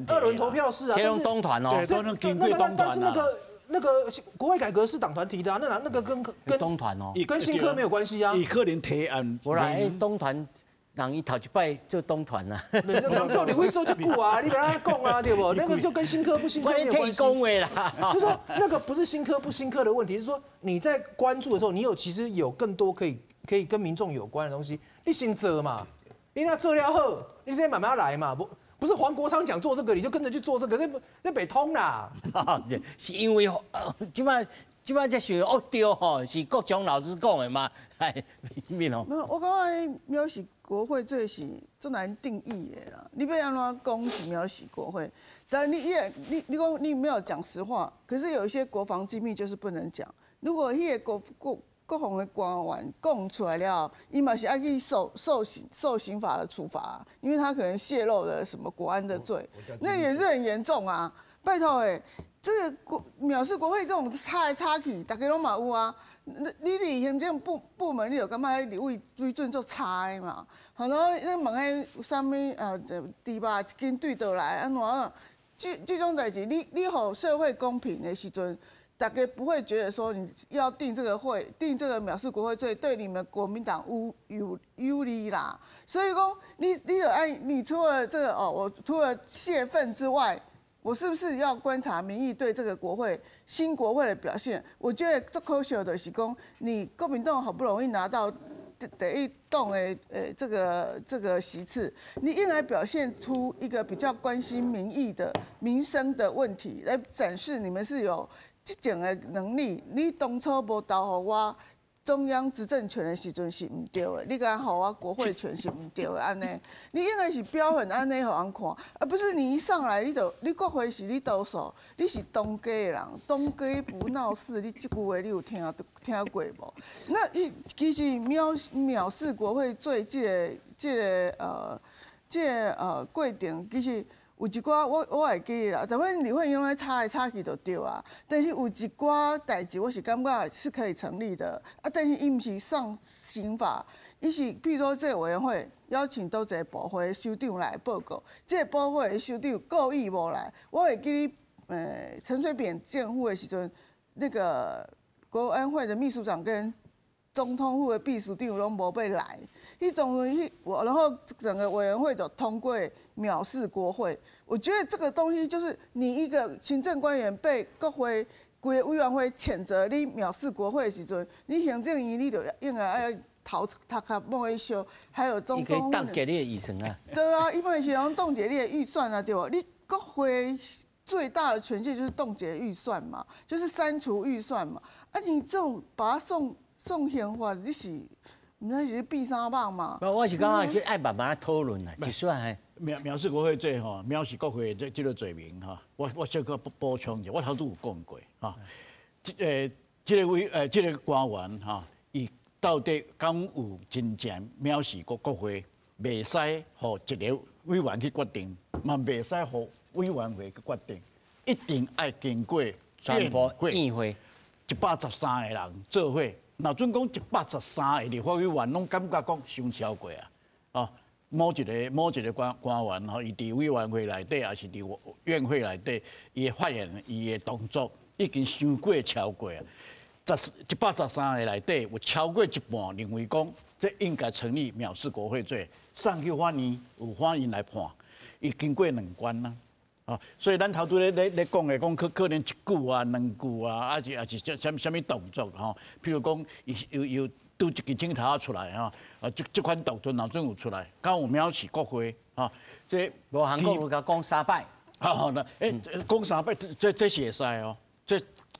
二轮投票是啊，这拢党团哦，那个但是那个国会改革是党团提的啊，那个跟党团哦，跟新科没有关系啊。伊可能提案，无啦，党团人伊头一摆做党团啊，做立委做遮久啊，你欲按怎讲啊，对不？那个就跟新科不新科没有关系。讲话啦，就说那个不是新科不新科的问题，是说你在关注的时候，你有其实有更多可以跟民众有关的东西，你先做嘛。你若做了好，你再慢慢来嘛，不不是黃國昌講做這個，你就跟着去做這個，這袂通啦。是因為這擺才想哦對吼，是國強老師講的嘛？係面哦。我感覺藐視國會這是足難定義的啦。你欲按怎講是藐視國會？但你你講你沒有講實話，可是有一些國防機密就是不能講。如果彼個國防的官員講出來了，伊嘛是愛去受刑法的處罰，因為他可能洩露了什麼國安的罪，那也是很嚴重啊！拜託欸，這個國藐視國會這種吵來吵去，大家攏嘛有啊。你佇行政部門，你就感覺立委水準足差的嘛？然後你問彼有啥物豬肉一斤對佗來按怎？這種代誌，你予社會公平的時陣，大家不會覺得說你要定這個會定這個藐視國會罪，對你們國民黨有利啦。所以講，你就愛你除了這個哦，我除了洩憤之外，我是不是要觀察民意對這個國會新國會的表現？我覺得最可惜的是講，你國民黨好不容易拿到第一黨的這個席次，你應該表現出一個比較關心民意的民生的問題，來展示你們是有執政的能力。你當初無投予我中央執政權的時陣是毋對的，你敢予我國會權是毋對的，按呢？你應該是表現按呢予人看，而不是你一上來你就你國會是你多數，你是當家的人，當家不鬧事，你這句話你有聽過無？那伊其實藐視國會罪這個過程，其實有一寡我會記得啦，但阮立法院咧吵來吵去就對啊。但是有一寡代誌，我是感覺是可以成立的啊。但是伊毋是上刑法，伊是比如說這個委員會邀請佗一个部會首長來報告，這個部會的首長故意無來。我會記得，陳水扁政府的時陣，那個國安會的秘書長跟總統府的秘書長攏無欲來，彼當陣彼我，然後整個委員會就通過藐視國會。我覺得這個東西就是你一個行政官員被國會規個委員會譴責你藐視國會的時陣，你行政院你就應該愛頭殼摸一燒，還有總統府。凍結你的預算啊？對啊，一般是講凍結你的預算啊，對無？你國會最大的權限就是凍結預算嘛，就是刪除預算嘛。啊，你這種把它送刑法，你是毋知是變啥夢嘛？無，我是感覺是愛慢慢討論啦，就算係藐視國會罪吼，藐視國會這個罪名吼，我小可補充一下，我頭拄有講過吼，這個委這個官員吼，伊到底敢有真正藐視國會，袂使予一個委員去決定，嘛袂使予委員會去決定，一定愛經過全部院會113個人做伙。若準講113個立法委員攏感覺講傷超過啊，哦，某一個官員吼，伊佇委員會內底，抑是佇院會內底，伊的發言、伊的動作已經傷過超過啊。113個內底有超過一半認為講，這應該成立藐視國會罪，送去法院有法院來判，伊經過兩關啦。哦，所以咱頭拄咧講的，講可能一句啊、兩句啊，抑是啥物動作吼？譬如講，伊有拄一支鏡頭出來吼，啊，這款動作若準有出來，敢有藐視國會吼？這無韓國瑜共講三擺，好那欸，講三擺，這是會使哦，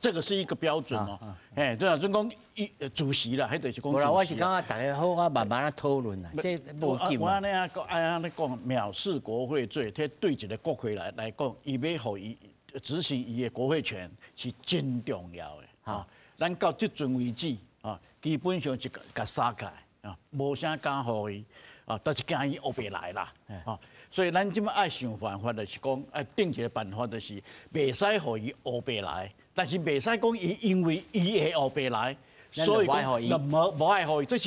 這個是一個標準哦。哎，這若準講伊主席啦，彼就是講。無啦，我是感覺大家好啊，慢慢啊討論啦，這無緊。我按呢啊講，按呢講，藐視國會罪，這對一個國會來講，伊欲予伊執行伊的國會權是真重要的。哈，咱到這陣為止，啊，基本上是共殺起來，啊，無啥敢予伊，啊，但是驚伊烏白來啦，啊，所以咱這擺愛想辦法，就是講愛定一個辦法，就是袂使予伊烏白來。但是袂使講伊因為伊會烏白來，所以講無愛予伊，這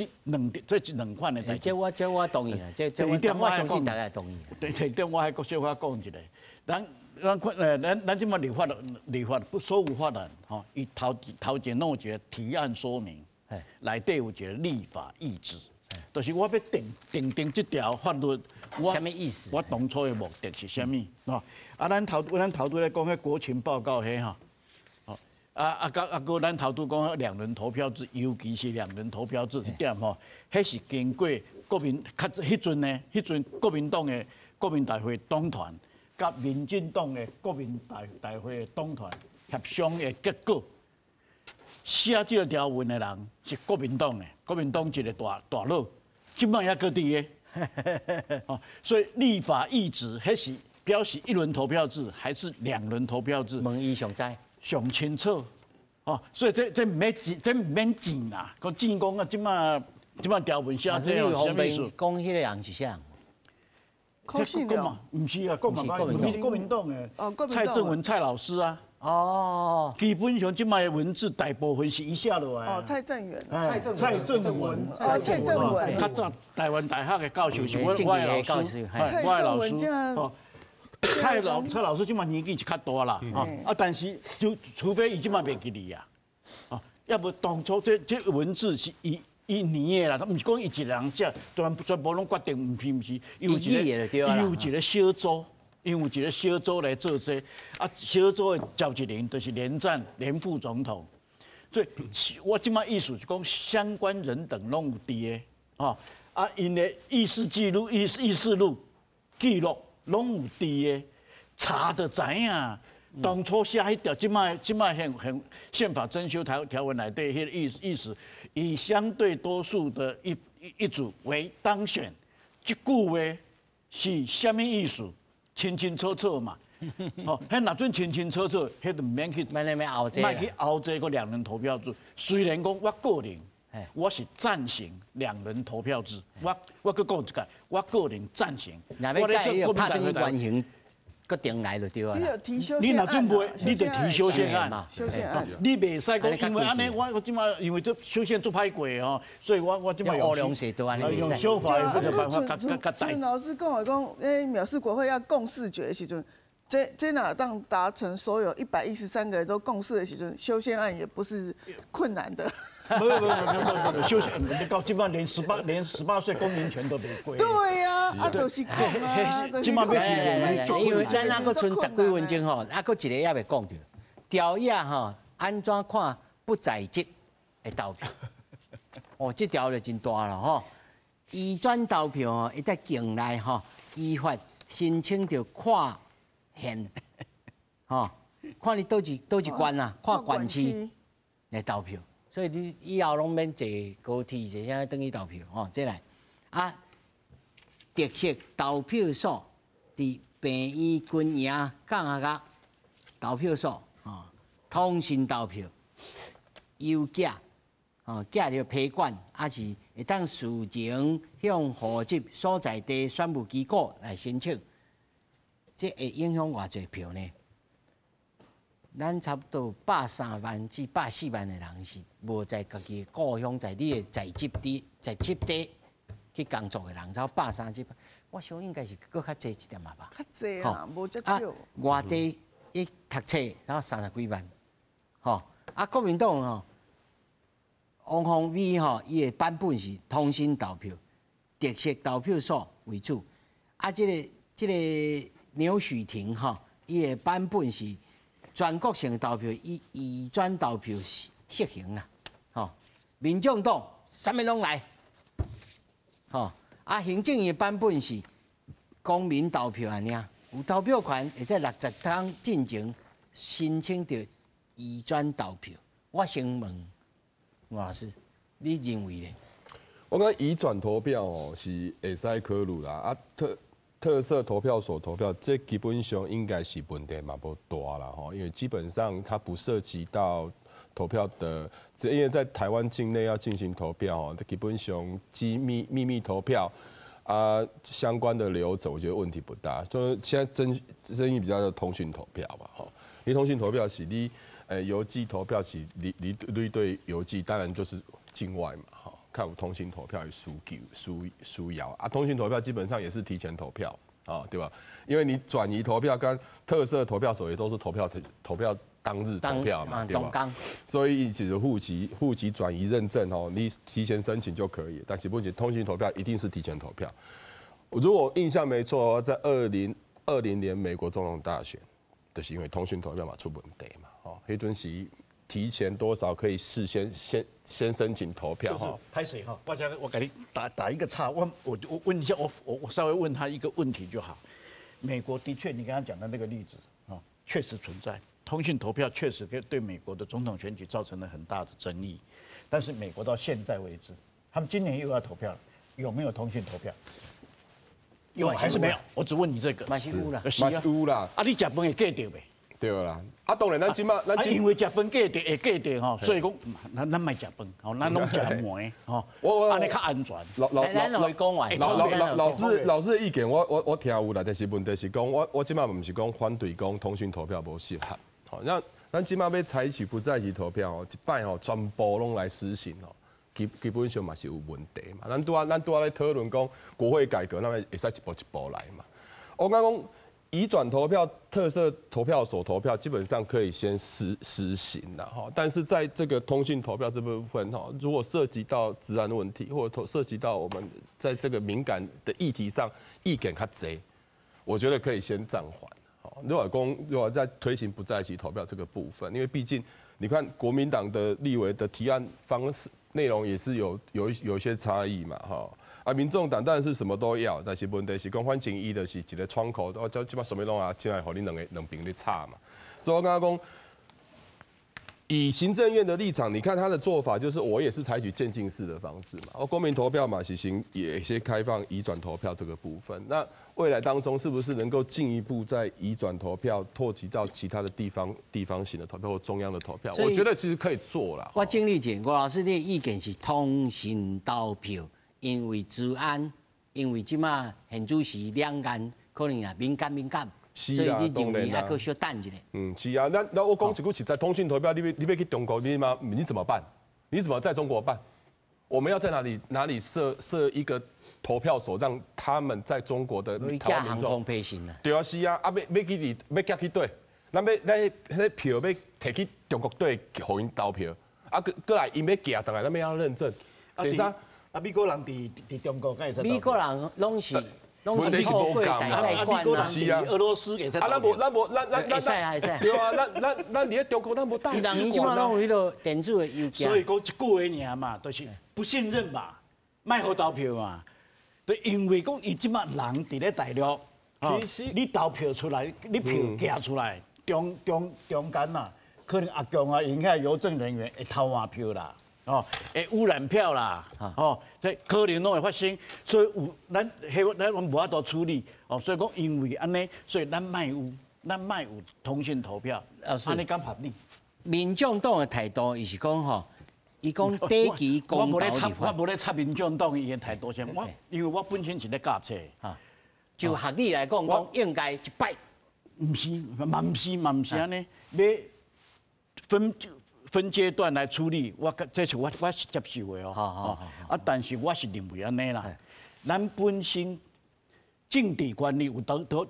是兩款的代誌。這我同意啊，這我相信大家同意。第二點我還閣小可講一下，咱這擺立法不所有法案吼，伊頭前攏有一個提案說明，內底有一個立法意旨，就是我欲訂定這條法律，我啥物意思？我當初的目的是啥物？吼，啊，咱頭拄咧講彼國情報告彼吼。啊，閣咱頭拄講兩輪投票制，尤其是兩輪投票制這點吼，彼是經過國民較彼陣呢，彼陣國民黨的国民大会党团，佮民进党的国民大会的党团协商的结果，写这个条文的人是国民党的，国民党一个大大佬，这摆犹阁伫个，哦，所以立法意旨，彼是表示一轮投票制还是两轮投票制？问伊上知，上清楚，哦，所以这毋免争，这毋免争啦，讲争讲啊，这摆条文写这样，啥意思？讲彼个人是啥？柯信良？毋是啊，国民党，是国民党的。蔡正文蔡老师啊。哦。基本上这摆的文字大部分是伊写落来。哦，蔡正元。蔡正文。哦，蔡正文。较早台湾大学的教授是我的老师，我的老师。哦。蔡老师这摆年纪是较大啦，啊，但是就除非伊这摆袂记得啊，哦，要无当初这文字是伊伊拟的啦，他毋是讲伊一个人写，全部拢决定，毋是毋是，伊有一个伊有一个小组，伊有一个小组来做这，啊，小组的召集人就是连战连副总统，所以我这摆意思是讲，相关人等拢有伫的，吼，啊，𪜶的议事记录、议事录记录拢有伫的，查就知影。当初写彼条，这摆宪法增修条文内底彼个意思，以相对多数的一组为当选，这句话是啥物意思？清清楚楚嘛。哦，彼若准清清楚楚，彼就毋免去，莫去拗这个两轮投票制。虽然讲我个人，我是赞成两轮投票制，我阁讲一摆，我个人赞成。若要改，你就拍转去原型决定来就对啊。你就提修你若准袂，你就提修宪案。修宪案。你袂使讲，因为按呢，我这摆因为这修宪足歹过吼，所以我这摆用用修法的这个办法较较较陈老师讲的讲，欸，藐视国会要共识决的时阵，这若当达成所有113个人都共识的时阵，修宪案也不是困难的。不不不不不，修宪你到这摆连18岁公民权都袂过。对呀，啊，就是讲啊，这摆欲因为咱那阁賰十几分钟吼，啊，阁一个犹未讲著，条约吼，按怎看不在籍的投票？哦，这条就真大了吼。移转投票吼，会在境内吼依法申请著跨县，吼，看你佗一佗一县啊，跨县市来投票。所以你以后拢免坐高铁，坐啥转去投票吼。这来啊，特设投票所伫病院、军营、降学投票所，吼，通讯投票、邮寄，吼，寄著批馆，抑是会当事前向户籍所在地选务机构来申请，这会影响偌济票呢？咱差不多130万至140万的人是无在家己的故乡，在你的在职地去工作的人，差百三至，我想应该是阁较济一点仔吧。较济啦，无遮少。外地一读册，差不多30几万，吼。啊，国民党吼，王鸿薇吼，伊的版本是通讯投票、特设投票所为主。啊，这个牛煦庭吼，伊的版本是全国性投票以移转投票实行啦，吼，民众党啥物拢来，吼，啊，行政院版本是公民投票按呢，有投票权会使60天进前申请著移转投票。我先问吴老师，你认为呢？我感觉移转投票哦是会使考虑啦，啊特设投票所投票，这基本上应该是问题嘛无大啦吼，因为基本上它不涉及到投票的，这因为在台湾境内要进行投票哦，基本上机密秘密投票啊相关的流程，我觉得问题不大。就是现在争议比较的通讯投票嘛吼，你通讯投票是你邮寄投票是你对邮寄，当然就是境外嘛吼。看有通讯投票的需求需要啊，通讯投票基本上也是提前投票啊，对吧？因为你转移投票跟特设投票所也都是投票当日投票嘛，对吧？所以其实户籍转移认证哦，你提前申请就可以，但是不仅通讯投票一定是提前投票。如果印象没错，在2020年美国总统大选，就是因为通讯投票嘛出问题嘛，哦，彼阵时提前多少可以事先先申请投票哈？歹势哈，我我給你打一個岔，我問一下，我稍微問他一個問題就好。美國的確，你剛剛講的那個例子啊，確實存在，通訊投票確實對美國的總統選舉造成了很大的爭議。但是美國到現在為止，他們今年又要投票了，有沒有通訊投票？有還是沒有？我只問你這個。嘛是有啦，嘛是有啦。啊，你食飯會過著未？對啦，啊當然咱這馬，咱因為食飯過著會過著吼，所以講咱莫食飯，吼，咱攏食糜，吼，按呢較安全。老老老老老老師老師的意見，我聽有啦，但是問題是講，我這馬毋是講反對講通訊投票無適合，吼，咱這馬欲採取不在籍投票吼，一擺吼全部攏來實行吼，基本上嘛是有問題嘛。咱拄仔咧討論講國會改革，咱會使一步一步來嘛。我感覺講。移轉投票、特設投票所投票，基本上可以先實行了哈。但是在這個通訊投票這部分哈，如果涉及到治安問題，或者涉及到我們在這個敏感的議題上意見較濟，我覺得可以先暫緩。如果在推行不在籍投票這個部分，因為畢竟你看國民黨的立委的提案方式內容也是有一些差異嘛哈。啊，民眾黨當然是什麼都要，但是問題是講，反正伊就是一個窗口，我這這擺什麼攏啊，進來予恁兩邊咧吵嘛。所以我感覺講，以行政院的立場，你看他的做法就是，我也是採取漸進式的方式嘛。哦，公民投票嘛，是行也先開放移轉投票這個部分。那未來當中是不是能夠進一步在移轉投票拓及到其他的地方型的投票或中央的投票？我覺得其實可以做啦。我整理一下，吳老師的意見是通訊投票。因為治安，因為這馬現主時兩岸可能啊敏感，所以你認為還閣小等一下。嗯，是啊，那我講一句實在，通訊投票，你欲去中國，你怎麼辦？你怎麼在中國辦？我們要在哪裡設一個投票所，讓他們在中國的台灣民眾？對啊，是啊，啊，欲去欲寄去佗，咱欲咱彼票欲提去中國佗，予𪜶投票，啊，閣來𪜶欲寄轉來，咱欲按怎認證？第三。啊，美國人佇中國敢會使？美國人攏是透過大使館啊。是啊，俄羅斯會使。啊，咱無咱無咱咱會使啊，會使。對啊，咱佇咧中國咱無大使館啊。人伊這馬攏有彼個電子的郵件。所以講一句話爾嘛，就是不信任嘛，莫予投票嘛。就因為講伊這馬人佇咧大陸，其實你投票出來，你票寄出來，中間啊，可能阿共啊，𪜶遐郵政人員會偷換票啦。哦，會污染票啦，哦，這可能攏會發生，所以有咱咱無法度處理，哦，所以講因為按呢，所以咱莫有通訊投票，按呢敢合理？民眾黨的態度，伊是講吼，伊講短期公投立法，我無咧插民眾黨伊的態度先，我因為我本身是咧教冊，就學理來講，講應該一擺，毋是，嘛毋是，嘛毋是按呢，欲分階段來處理，我這是我是接受的哦。啊，但是我是認為按呢啦，咱本身政治權利有投票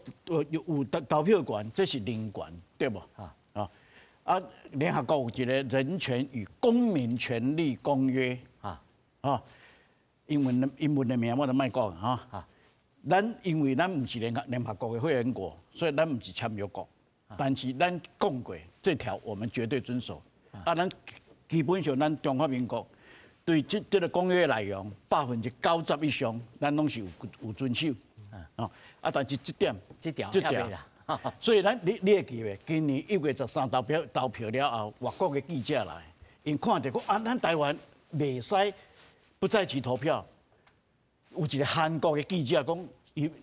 權，這是人權，對無？啊，啊，聯合國有一個人權與公民權利公約，啊，英文的名我就莫講哈。咱因為咱毋是聯合國的會員國，所以咱毋是簽約國，但是咱講過這條，我們絕對遵守。啊，咱基本上咱中華民國對這個公約內容90%以上，咱攏是有遵守。哦，啊，但是這點，這條，所以咱你會記袂？今年1月13投票了後，外國的記者來，𪜶看著講啊，咱台灣袂使不在籍投票。有一個韓國的記者講，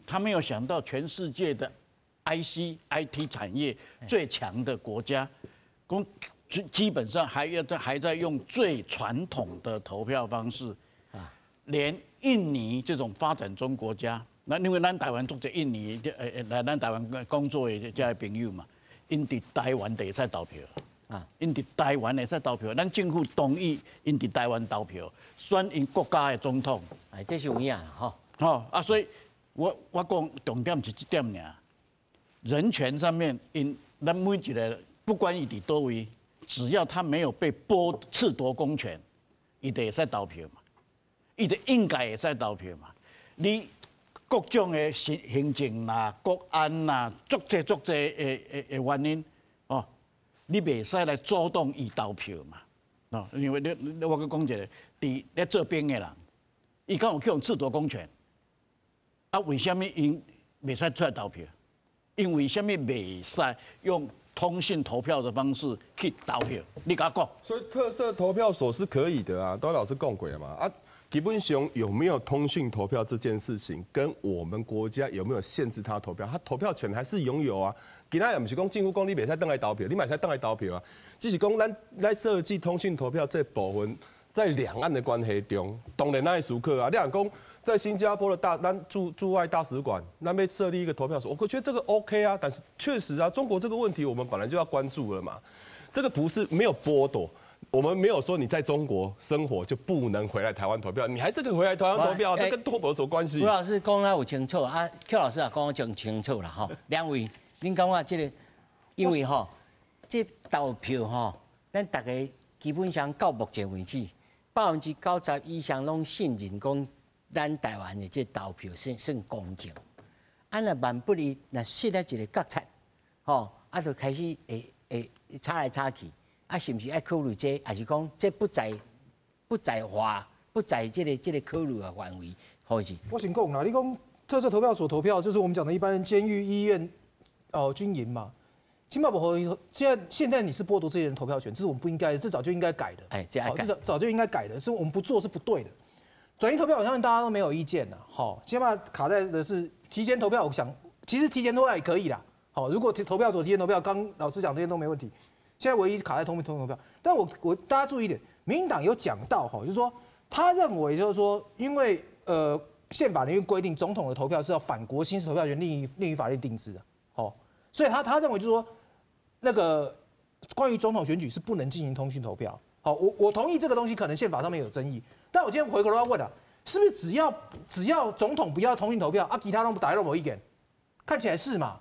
他沒有想到全世界的 IT 產業最強的國家，講。基本上還在用最傳統的投票方式，連印尼這種發展中國家，那因為咱台灣足濟印尼來咱台灣工作的這些朋友嘛，𪜶佇台灣就會使投票，啊，𪜶佇台灣會使投票，咱政府同意𪜶佇台灣投票，選𪜶國家的總統，哎，這是有影吼，吼啊，所以我講重點是這點爾，人權上面，𪜶咱每一個不管伊佇佗位。只要他沒有被剝褫奪公權，伊就會使投票嘛，伊就應該會使投票嘛。你各種的行政啦、國安啦，足濟的原因哦，你袂使來阻擋伊投票嘛。哦，因為你我閣講一个，佇咧做兵的人，伊敢有去予褫奪公權？啊，為啥物𪜶袂使出來投票？𪜶為啥物袂使用通訊投票的方式去投票？你共我講。所以特設投票所是可以的啊，都老師講過嘛。啊，基本上有沒有通訊投票這件事情，跟我們國家有沒有限制他投票，他投票權還是擁有啊。其他也毋是講政府講你袂使轉來投票，你嘛會使轉來投票啊。只是講咱來設計通訊投票這部分，在兩岸的關係中，當然愛思考啊。你若講在新加坡的大咱駐外大使館那邊設立一個投票所，我覺得這個 OK 啊。但是確實啊，中國這個問題我們本來就要關注了嘛。這個不是沒有剝奪。我們沒有說你在中國生活就不能回來台灣投票，你還是可以回來台灣投票，這跟脫保有什麼關係？吳老師講得有清楚啊，邱老師也講得真清楚啦吼。兩位，恁感覺這個，因為吼，這投票吼，咱大家基本上到目前為止，90%以上攏信任講咱台灣的這投票算算公正。啊，若萬不利，若失了一個覺察，吼，啊，就開始會會吵來吵去。啊，是毋是愛考慮這個？還是講這不在話，不在這個考慮的範圍？好是。我先講啦，你講特設投票所投票，就是我們講的一般監獄、醫院、哦軍營嘛。起碼不現在你是剝奪這些人投票權，這是我們不應該的，這早就應該改的。哎，這愛改。這早就應該改的，是我們不做是不對的。轉移投票，我相信大家都沒有意見的。好，起碼卡在的是提前投票，我想其實提前投票也可以啦。好，如果投票所提前投票，剛老師講這些都沒問題。現在唯一卡在通訊投票，但我大家注意一點，民進黨有講到哈，就是說他認為就是說，因為憲法裡面規定總統的投票是要返國行使投票權，另於法律定之的，好，所以他認為就是說，那個關於總統選舉是不能進行通訊投票。好，我同意這個東西可能憲法上面有爭議，但我今天回過頭要問啊，是不是只要總統不要通訊投票啊，其他攏大家攏無意見？看起來是嘛，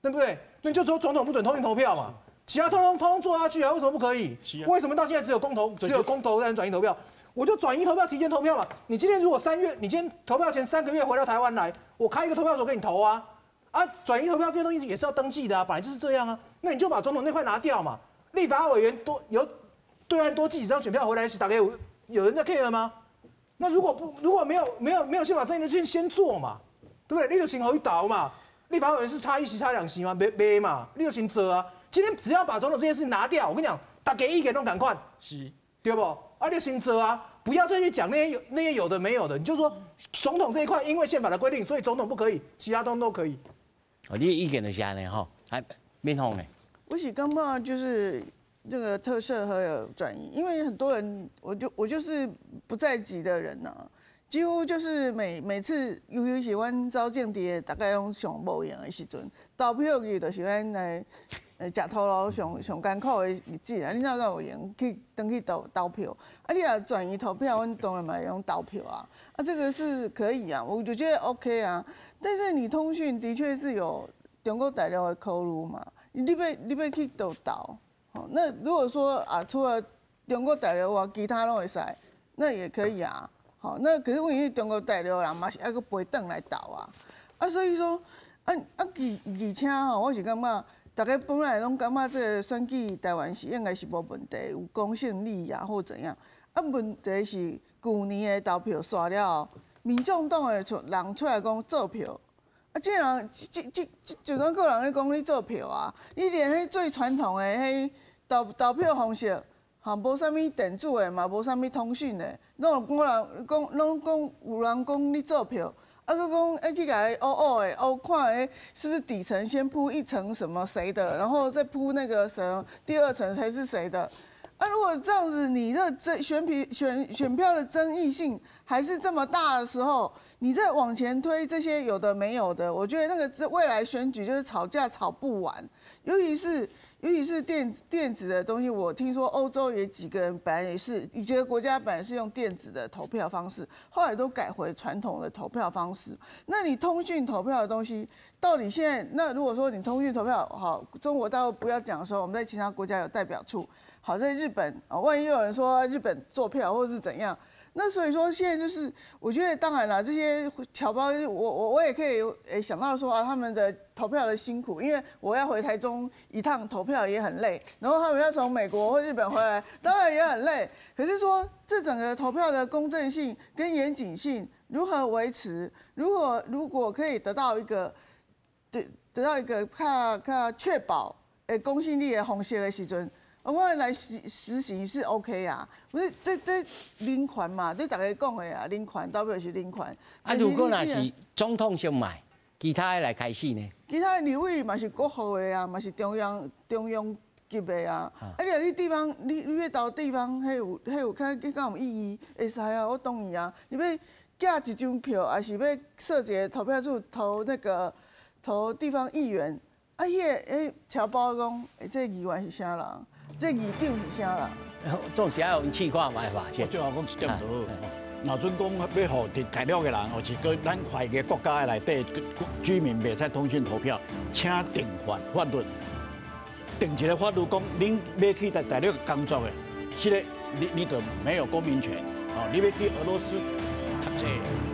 對不對？那你就說總統不准通訊投票嘛？其他通通通做下去啊？為什麼不可以？為什麼到現在只有公投，只有公投才能轉移投票？我就轉移投票，提前投票嘛。你今天如果3月，你今天投票前3個月回到台灣來，我開一個投票所給你投啊。啊，轉移投票這些東西也是要登記的啊，本來就是這樣啊。那你就把總統那塊拿掉嘛。立法委員多由對岸多寄幾張選票回來，是大概有人在 care 嗎？那如果不如果沒有憲法爭議的，就先做嘛，對不對？你就先予伊投嘛。立法委員是差一席差兩席嗎？沒嘛，你就先做啊。今天只要把總統這件事拿掉，我跟你講，大家意見攏仝款，是，對不？啊，你先做啊，不要再去講那些有的沒有的，你就說總統這一塊，因為憲法的規定，所以總統不可以，其他東都可以。哦，你的意見就是按呢吼，還敏鳳呢？我是感覺就是那個特赦還有轉移，因為很多人，我就是不在籍的人吶、啊，幾乎就是每次尤其是阮走政治的，大概攏上無閒的時陣，投票日就是咱來食頭路上上艱苦的日子啊！你哪敢有閒去轉去投票？啊，你若轉移投票，阮當然嘛會用投票啊！啊，這個是可以啊，我就覺得 OK 啊。但是你通訊的確是有中國大陸的考慮嘛？你欲去佗投？那如果說啊，除了中國大陸外，其他攏會使，那也可以啊。好，那可是問題是中國大陸人嘛是愛閣飛轉來投啊。啊，所以說，啊啊，而且吼，我是感覺，大家本來攏感覺這個選舉台灣是應該是無問題，有公信力啊，或怎樣。啊，問題是舊年的投票煞了後，民眾黨的出人出來講做票。啊，這人這就算個人咧講你做票啊，你連彼最傳統的彼投票方式，哈，無啥物電子的嘛，無啥物通訊的，攏有講人講，攏講有人講你做票，啊，閣講愛去共伊烏烏的烏看，欸，是不是底層先鋪一層什麼誰的，然後再鋪那個什麼第二層才是誰的？啊，如果這樣子，你的這選票選票的爭議性還是這麼大的時候，你再往前推這些有的沒有的，我覺得那個這未來選舉就是吵架吵不完，尤其是電子的東西，我聽說歐洲也幾個人本來也是，幾個國家本來是用電子的投票方式，後來都改回傳統的投票方式。那你通訊投票的東西，到底現在那如果說你通訊投票好，中國大陸不要講的時候，我們在其他國家有代表處，好在日本啊，萬一有人說日本做票或是怎樣，那所以说现在就是，我觉得当然了，这些侨胞，我也可以诶想到说啊，他们的投票的辛苦，因为我要回台中一趟投票也很累，然后他们要从美国或日本回来，当然也很累。可是说这整个投票的公正性跟严谨性如何维持？如果可以得到一个較較確保誒公信力的方式的時陣，我來實行是 OK 啊，不是這這人權嘛，這大家講的啊，人權投票是人權。啊，如果若是總統先賣，其他的來開始呢？其他的立委嘛是國號的啊，嘛是中央級的啊。啊，你若去地方，你欲投地方，彼有較較有意義，會使啊，我同意啊。你欲寄一張票，還是欲設一個投票處投那個投地方議員？啊，彼个彼僑胞講，欸，這個議員是啥人？這議長是啥人？總是愛予𪜶試看覓吧。我最後講一點就好。若準講欲予佇大陸的人，或是閣咱外個國家的內底居民袂使通訊投票，請定法律，定一個法律講，恁欲去在大陸工作的，這個你就沒有公民權。哦，你欲去俄羅斯讀冊。